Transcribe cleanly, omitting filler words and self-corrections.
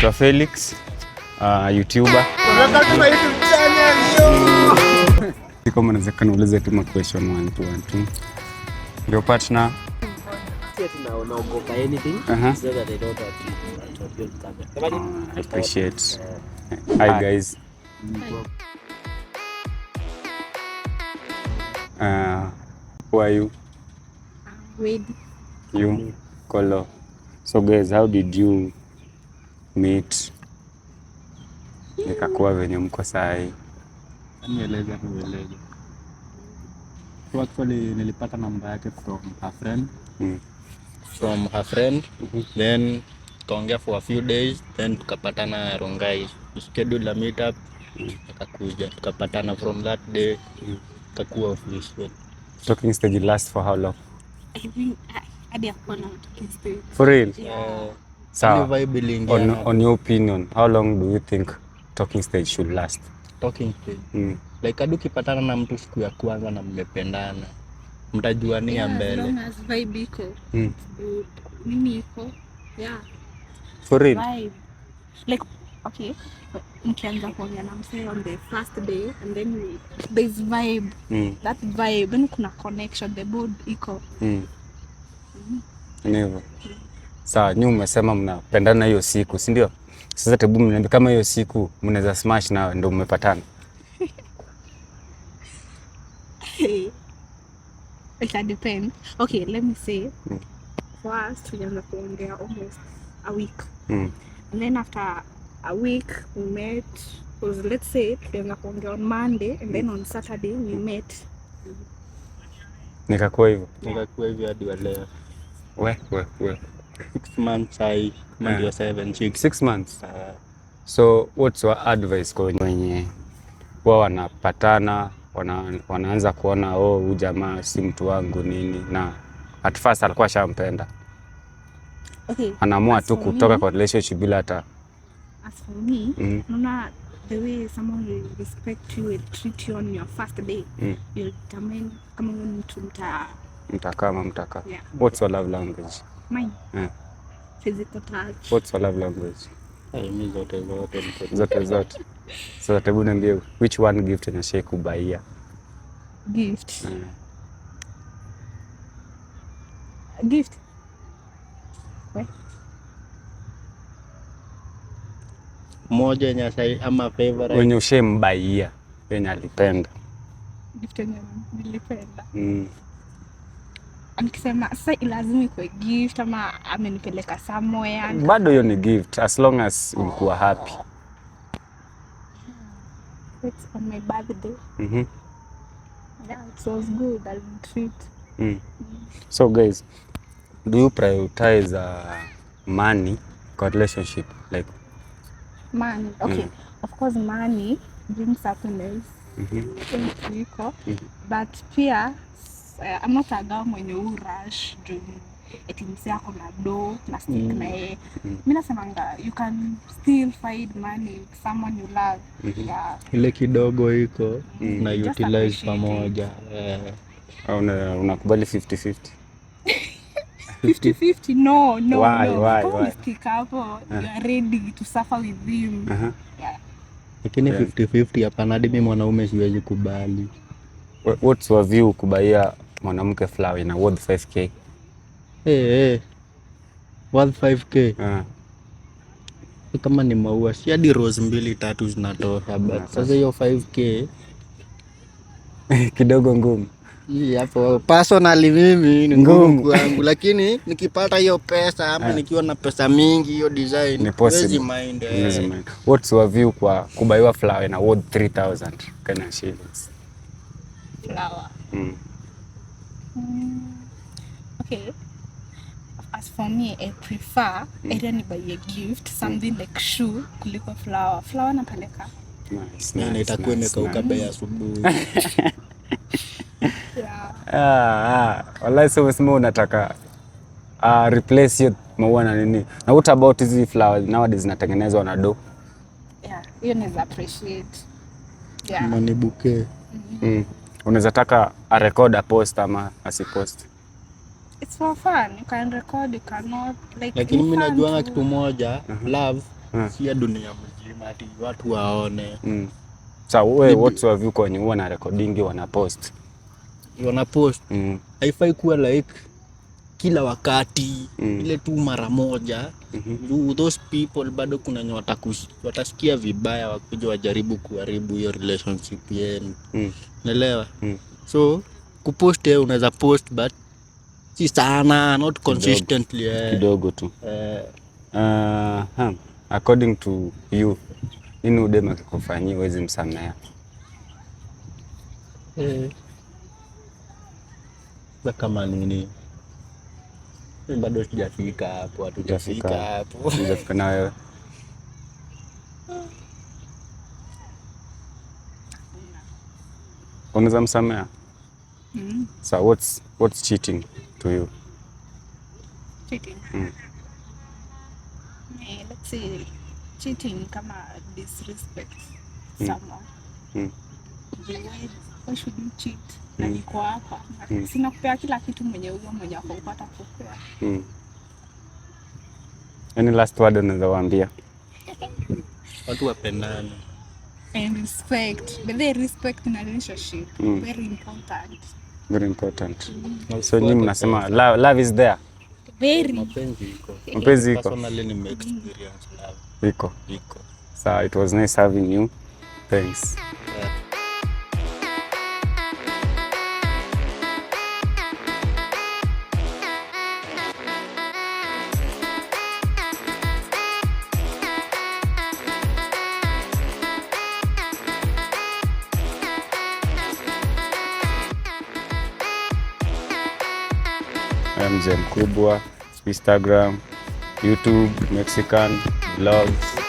Naitwa Felix, YouTuber. Welcome to my YouTube channel. Yo. Kama unaweza kaniuliza tu ma question 1 2 1 2. Your partner? Si ati naogopa anything. It's not that I don't want to be on camera. I appreciate. Hi guys. Who are you? Wade. You? Kolo. So guys, how did you meet? Nikakuwa venye mko sahi. Nieleze, nieleze. So actually nilipata namba yake from her friend. From her friend. Then tukaongea for a few days, then tukapatana Rongai. We scheduled a meetup. Akakuja, tukapatana from that day. Kakuwa official. Talking stage last for how long? I think hadi hakuwa na talking stage. For real? Yeah. Sawa. Vibe iliingia. On your opinion, how long do you think talking stage should last? Talking stage. Like hadi ukipatana na mtu siku ya kwanza na mmependana, mtajuania Yeah, as mbele. long as vibe iko. It's good. Mimi iko. Yeah. For real? Vibe. Like, okay, mkianza kuongea na msee on the first day and then there's vibe. That vibe, then kuna connection, the mood iko. Ni hivyo. Sawa, nyinyi umesema mnapendana hiyo siku, si ndio? Sasa tebu mniambie kama hiyo siku mnaweza smash na ndio mmepatana. It can depend. Okay, let me say. For us, tulianza kuongea almost a week. And then after a week we met, was, let's say tulianza kuongea on Monday and then on Saturday we met. Nikakuwa hivyo. Nikakuwa hivyo hadi wa leo. We, we, we. 6 months hii, kama ndio 7, 6. 6 months. So what's your advice kwa wenye wao wanapatana, wanaanza kuona oh, huyu jamaa si mtu wangu nini, na at first alikuwa ashampenda. Okay. Anaamua As tu for kutoka me, kwa relationship bila hata as for me, naona the way someone will respect you and treat you on your first day, you'll determine kama huyu mtu mta mtakaa ama mtakaa. Yeah. What's your love language? Mine. Physical touch. What's your love language? Hey, mi zote zote niko Zote zote. Sasa hebu niambie which one gift nashai kubaia? Gift. Gift. We? Moja yenye ashai ama favorite. Wenye ushembaia yenye alipenda. Gift yenye nilipenda. Nikisema sasa lazima ikuwe gift ama amenipeleka somewhere. Bado hiyo ni gift as long as ulikuwa happy. It's on my birthday. Yeah, it was good. I'll treat. So guys, do you prioritize money kwa relationship? Like money. Okay. Of course money brings happiness. Iko. But pia I'm not a girl mwenye u rush juu eti msee ako na do na stick na yeye. Mimi nasemanga you can still find money with someone you love. Yeah. Ile kidogo iko na Just utilize appreciate it. pamoja. Au unakubali 50-50? 50-50? No, no, Why, no. why, Kama why? ulistick hapo, you are ready to suffer with him. Yeah. Lakini 50-50 hapana, hadi mimi mwanaume siwezi kubali. What's your view kubaia mwanamke flower ina worth 5k? Hey, hey. Worth 5k. Kama ni maua si hadi rose 2-3 zinatosha, but sasa hiyo 5k kidogo ngumu. Hii hapo personally mimi ni ngumu Ngumu. kwangu, lakini nikipata hiyo pesa ama nikiwa na pesa mingi hiyo design, Ni possible. huwezi mind, eh. Huwezi mind. What's your view kwa kubaiwa flower ina worth 3000 Kenya shillings? Flower. Okay. As for me, I prefer either ni buy a gift, something like shoe kuliko flower. Flower napeleka. Nice, Na nice, itakuwa nice, imekauka nice. bei asubuhi. Yeah. Wallahi sio umesema unataka replace hiyo maua na nini? Na what about hizi flowers nowadays zinatengenezwa na do? Yeah, hiyo naweza appreciate. Yeah. Money bouquet. Unaweza taka a record a post ama asipost? It's for fun. You can record, you cannot. Like, Lakini ni mimi fun najuanga tu. kitu moja, love Si ya dunia mzima ati watu waone. Sa wewe, what's your view kwenye huwa na recording wana post? Wana post. Haifai kuwa like kila wakati, ile tu mara moja. Juu those people bado kuna wenye watasikia vibaya wakuja wajaribu kuharibu hiyo relationship yenu. Unaelewa? So kupost, unaweza post but si sana, not consistently. Kidogo tu. Eh. According to you, nini udem akikufanyia huwezi msamea? Sasa kama nini? Mimi bado sijafika hapo, hatujafika Hujafika. hapo. Hujafika na wewe? Unaweza msamea? Mm. So what's cheating to you? Cheating. Let's say cheating kama disrespect someone. Why should you cheat? Na niko hapa. Sina kupea kila kitu mwenye huyo mwenye ako upata kupea. Any last word unaweza waambia? Watu wapendane. And respect. But the respect in a relationship, very important. Very important. Na So nyinyi usifuate mnasema pesa. love is there. Very. Mapenzi iko. Mapenzi iko. Personally nime experience love. Iko. Iko. So it was nice having you. Thanks. Yeah. Mzee Mkubwa, Instagram, YouTube, Mexican Vlogs.